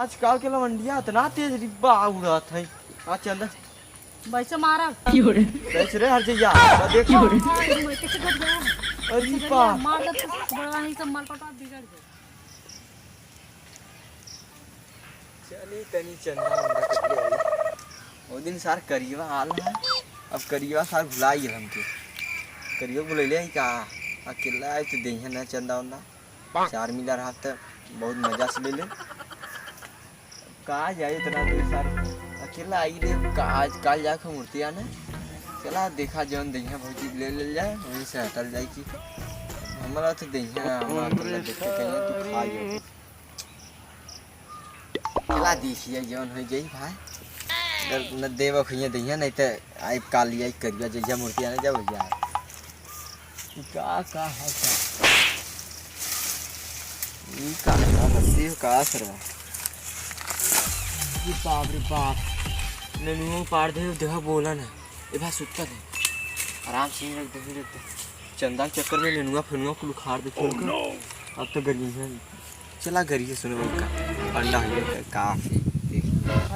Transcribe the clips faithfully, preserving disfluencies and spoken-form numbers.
आजकल के लवंडिया इतना तेज रिब्बा उड़त है। आ चंदा। वैसे मारा। क्यों रे? कैसे रे हर जइया? आ देखो। हाँ, ये कैसे कर गया? अरे कैसे कर बा। गया? मार दे तो बड़ा ही सब माल पटा बिगड़ गया। चली तनी चंदा उंदा कटले आई। वो दिन सार करियवा आल है। अब करियवा सार भुला गेल हमके। करियवा भुलैले है का? अकेला आए तो देहिया ना चंदा उंदा। चार मिला रहा त बहुत मजा से ले ले। का जाए इतना दूर सार अकेला आई रे। का आज काल जाके मूर्ति आने। चला देखा जौन देहिया भौजी ले ले जाए वहीं से हटल जाए की। हमारा तो देहिया हमारा तो देख के कहीं तू खा जाओ। चला देखिए जौन हो जाई भाई। न देवा खुइया देहिया नहीं तो आई काल आई करिया जैसा मूर्ति आने जाओ भैया। ई का, का है का? ई का, का बस्ती हो का सरवा? ई बाप रे बाप। नेनुआ पार दे, देखा बोला ना। ए भाई सुत्ता दे। आराम से ही रख दे, ही रख दे। चंदा के चक्कर में नेनुआ फेनुआ कुल उखाड़ दे, फेंक। अब तो गर्मी है। चला गरिए सुनो उनका। अंडा हो गया का?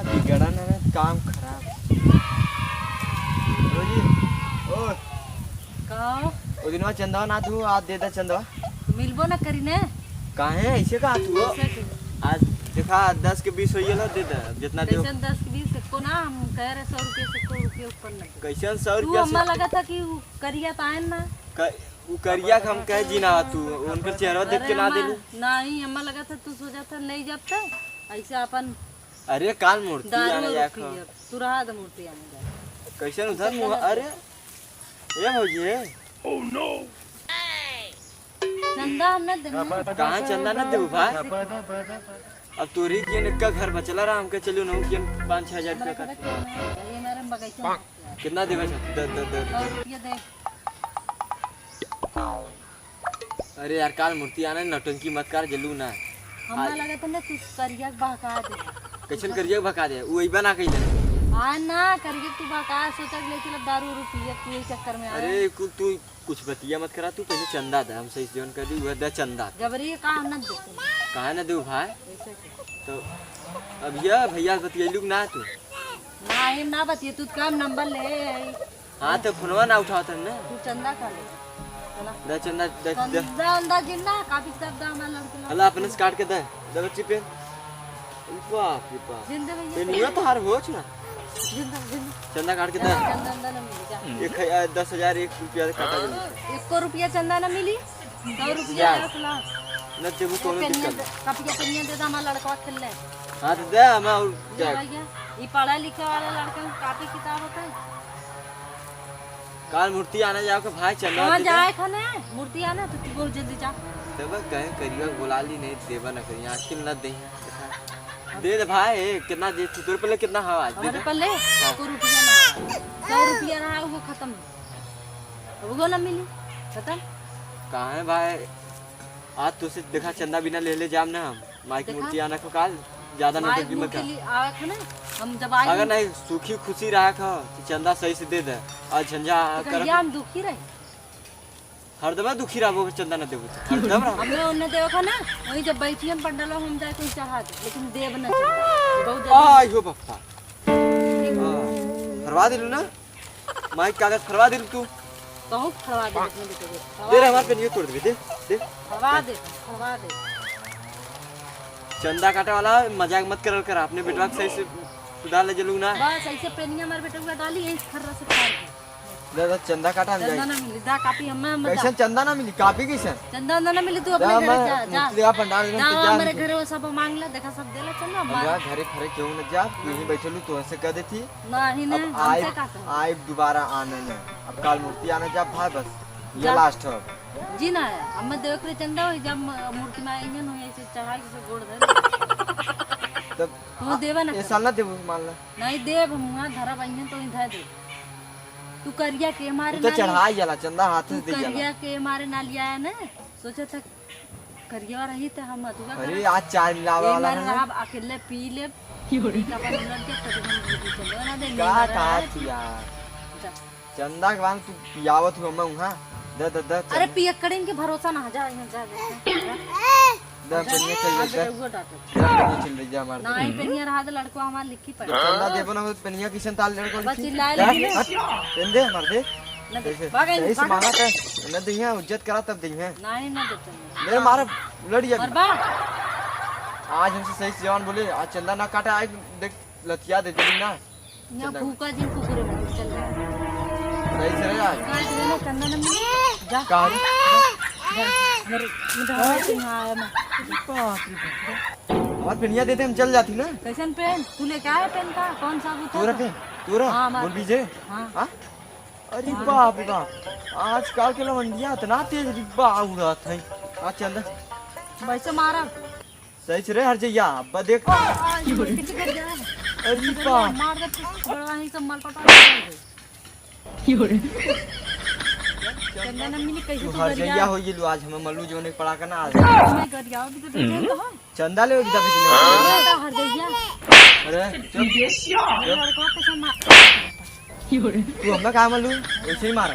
अभी गड़ा ना ना काम खराब। रोजी, ओ। का? ओ दिनवा चंदवा ना तू आज दे दे चंदवा। मिलबो ना करी ने। काहे ऐसे कहा तू? ऐसे के। आज देखा दस के बीस हो गेलो दे दे जितना दे। कैसन दस के बीस को ना हम कह रहे सौ रुपये से को रुपये ऊपर ना दे। कैसन सौ तू रुपया से? अम्मा लगा था कि उ करिया पाए ना। क-, उ करिया के हम कहे जी ना तू, उनकर चेहरा देख के ना देलू। नहीं, हमें लगा था तू सोचा था नहीं जाता, ऐसे अपन अरे काल मूर्ति दारू आने और जाए खा। पियब, तू रहा दे मूर्ति आने जाए। कैसे उधर मुँह, अरे, ए भौजी, ए। चंदा हम ना देबो। कहाँ चंदा ना देबो भाई? अब तोरी के इनका घर बचला रहा, हमके चलो ना के पाँच छह हजार रुपया का। ये हमारे बगीचा में। कितना देवे छ? द, द, द, सौ रुपया दे। अरे यार, काल मूर्ति आना, नौटंकी मत कर, जलू ना। हमरा आज लगा था ना, तू करिया के बहका दे। कैसन करिया के बहका दे? उ अइबा ना कइले। आ ना, करिया के तू बहका, सोचा के ले चलब दारू उरू पिए, तू यही चक्कर में आए। अरे, कु-, तू कुछ बतिया मत करा, तू पहले चंदा दे, हम सही से जौन कर दी, वह दे चंदा। जबरी का हम ना देते। काहे ना देऊ भाई? ऐसे के। तो अब यह भैया बतियैलू ना तू? ना, हम ना बतिये, तू काम नंबर ले। हाँ, तो फोनवा ना उठावत हन ना। तू चंदा का ले? चला। दे चंदा, दे, दे। चंदा, उंदा जिन ना, कापी किताब दा हमारे लड़के लोग। हला, अपने से काट के दे। दे बच्ची पेन। बाप रे बाप। जिन दे भैया। पेनिया तो हार हो ना। जिन दे, जिन दे। चंदा काट के दे। चंदा, चंदा ना मिली, जा। एक है, आ, दस हजार एक रुपया काटा जल्दी से। एको रुपया चंदा ना मिली। सौ रुपया जा। रख ला। न देबू, कोनो पेनिया दिक्कत दे, नहीं। कापी के पेनिया दे दे, हमारा लड़का खेल ले। हाँ, तो दे, हम और ये जाए। भैया, ये पढ़ा लिखा वाला लड़का में कापी किताब होता है। काल मूर्ति आने जाओ के भाई, चंदा वहाँ दे दे। जाए खाने, मूर्ति आने तो तू बहुत जल्दी जा। देबा कहे करिया बोला ली नहीं, देबा ना करिया, आखिर ना दे। दे दे भाई, कितना दे तू, तोरे पल्ले कितना हवा आज, दे हमारे दे। पल्ले हाँ। सौ रुपया ना हवा। सौ रुपया रहा, वो खत्म है। अब वो ना मिली, खत्म। काहे भाई, आज तो से देखा चंदा बिना ले ले जाम ना हम। माई के देखा? मूर्ति आना को काल, ज्यादा माई नौटंकी मत कर। लिए आवे थे ना, हम जब आए अगर हम नहीं, सुखी खुशी रहा खा, तो चंदा सही से दे दे। आज झंझा तो कर कहिया हम दुखी रहे? हरदम दुखी रहबो, चंदा ना देबो तो। हरदम रह। हमें उन्हें देवे खा ना, वही जब बैठी हम पंडाल में हम जाए कोई चढ़ा दे, लेकिन देव ना चढ़ा। बहुत जल्दी। आई हो पप्पा। हाँ, हरवा दिलू ना? माई के कागज फरवा दिल तू। कहूँ फरवा दे अपने बेटे को। फरवा दे रे, हमार दे। पेनियो तोड़ देबे, दे, दे। फरवा दे, फरवा दे। चंदा काटे वाला मजाक मत करल कर, अपने बेटवा के सही से सुधार ले जलू ना। बस ऐसे पेनिया हमारे बेटे को डाली, यही खर्रा से फाड़ दे। दे, दे, चंदा काटा हम चंदा जाई। ना मिली, दा कापी हमें, हमें कैसन दा। चंदा ना मिली? कापी कैसन? चंदा ना मिली, तू अपने दा, घरे मैं जा, जा। मुखलिया पंडाल में जा, जा, हमारे जा। घरे वो सब मांग ले, देखा सब देला चंदा, हम मार। जा, घरे फरे केहू न जा, तू यहीं बैठे लू, तोहसे कह देती। नहीं, नहीं, अब हमसे आइब, का कहूँ? आइब दोबारा आने में। अब काल मूर्ति आने जा भाई, बस। ये जा। लास्ट है अब। जी ना है, अब मैं देख रहे चंदा होई, जब म-, मूर्ति में आएंगे ना, ऐसे चढ़ाई से गोड़ धर। तब तू आ, देबे ना ये कर। साल ना देबू, मान ला। नहीं देब, हम वहाँ धरा बनिए तो ही धर दे। तू करिया के मारे तू तो ना चढ़ाई लिया। जाला, चंदा हाथ तू से दे जाला। करिया के मारे ना लिया है ना, सोचे था करिया रही तो हम अथुआ अरे, करब। आज चाय मिलावे एक वाला बार है ना? रहब, अकेले पी लेब। एक अपन उलट के पटवन दे दी, चलो ना दे, का नहीं कहा रहब। तू यार? जा। चंदा के बाद तू पियावत हुआ मैं वहाँ। दे, दे, दे, अरे चल। पियक्कड़िन के भरोसा ना, जा, यहाँ जा, जा, जा। दे, पेनिया चल रही है। दे, पेनिया चल रही है हमार। नहीं, पेनिया रहा तो लड़को हमार लिखी पड़े। चंदा देबो ना हो, पेनिया किसन ताल लड़को बस लिखी। चिल्लाए जा, लगी ना। हट, पेन दे, मार दे। ना दे, कैसे? भाग, सही से भाग। मांगा था, ना दे, यहाँ इज्जत करा तब दे, हैं। नहीं, ना दे चंदा। मेरे मारा, लड़ गया। मरबा। आज हमसे सही से जवान बोले, आज चंदा ना काटा, आज देख, लतिया दे, जमीन ना। यहाँ चंदा। भूखा जिन कुकुर है, चल। सही से रह आज। काट देना, चंदा ना मिले। जा। कहाँ रे? जा। मेरे, मेरे घर से यहाँ आया मैं। बाप रे बाप। हमार पेनिया देते, हम चल जाती ना। कैसन पेन? तू लेके आया पेन का? कौन सा बूता तोरा था? पेन? तोरा? हाँ, हमार बोल पेन। बीजे? हाँ। हाँ? अरे हाँ। बाप रे बाप। आजकल के लवंडिया इतना तेज डिब्बा उड़ात है। आ चंदा। वैसे मारा। सही से रे हर जइया, अब्बा देख। आ, आ, ये कैसे कर गया? अरे बा। मार दे, बड़ा ही सब माल पटा के चल गए। चंदा ना मिली, कैसे तू तू हर गरिया? जइया हो गेलू, आज हमें मल्लू जोने पड़ा के ना आज। मैं गरिया भी तो देखे तो हम। चंदा ले भी दबे चले। चंदा हर जइया। अरे, चुप। ये लड़का कैसे मार? तू हमें का मल्लू? वैसे ही मारा।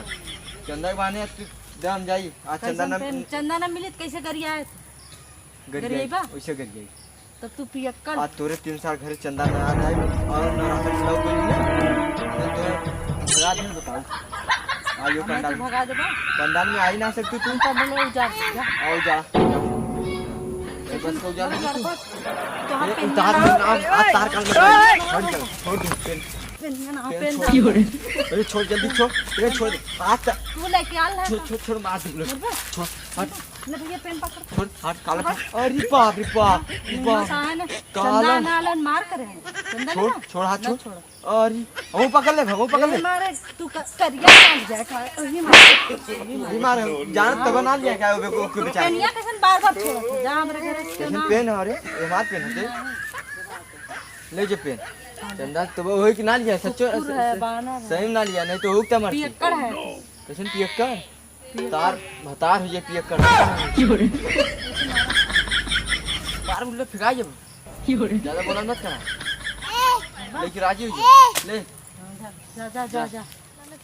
चंदा के बहाने तू दे हम जाई। आज चंदा कैसन ना पेन? चंदा ना मिली तो कैसे गरिया है? गरिया गरिया बा? वैसे गरिया। तब तू पियक्कड़। आज तोरे तीन साल घरे चंदा ना आ जाए और नवरात्र खिलाओ कोई ना, तो तोरे भगा दे बताओ। आइयो हमें पंडाल तो में। भगा देबा। पंडाल में आई ना सकती तू। हम तो बोले उजाड़ दे, जा। आओ जा। ए, बस को उजाड़ दे तू। तो हम ए, पेन उतार ना दे, आज, आज तार कान में ए, छोड़ दे, छोड़ दे, पेन। पेन ना, पेन पेन छोड़। छोड़। अरे छोड़ जल्दी छोड़, पेन छोड़ दे। आज तक। तू लेके आ ले। छोड़, छोड़, छोड़, मार दे। छोड़, हट। ले भैया, पेन पकड़। छोड़, हट, काला पेन। अरे बाप रे बाप, बाप। इंसान काला। चंदा ना लन मार करे। चंदा छोड़, ना। छोड़, हाथ ना छोड़। छोड़। अरे, वो पकड़ ले, वो पकड़ ले। ये मारे, तू क-, करिया काट जाए, का-, वही मारे। ये मारे, जानत तब ना लिया क्या, वो, वो, वो बेचारा। पेनिया कैसन बार बार छोड़, जा हमरे घर से कैसन ना। पेन है रे? ये मार पेन है, ले जे पेन। चंदा, तो वो होई कि ना लिया, सच्चो, कुकुर है, बानर है। सही में ना लिया, नहीं तो हुकता मरती। पियक्कड़ है। कैसन पियक्कड़? तार, भतार हो जाए पियक्कड़। मार उल्ले फेंका जब। ज्यादा बोला मत करा। लेके राजी हो जाए। ले। जा, जा, जा, जा।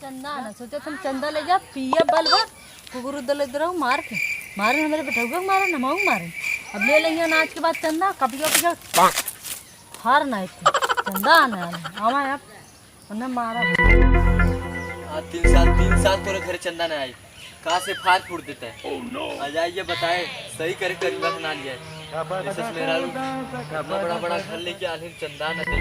चंदा ना, सोचे तुम चंदा ले जा, पिए बल भर, कुकुर दले दे रहो मार के। मारे हमरे बेटौगा के मारे, नमाऊ मारे। अब ले लेंगे ना आज के बाद चंदा, कपिया पिया। हार ना एक चंदा आने वाला। आवा आप। उन्हें मारा। आज तीन साल, तीन साल तोरे घर चंदा ना आई। कहाँ से फाड़ फूट देता है? आज आइए बताए, सही करे करीबा के ना लिया है। ऐसे मेरा लोग इतना बड़ा बड़ा घर लेके आने चंदा ना दे।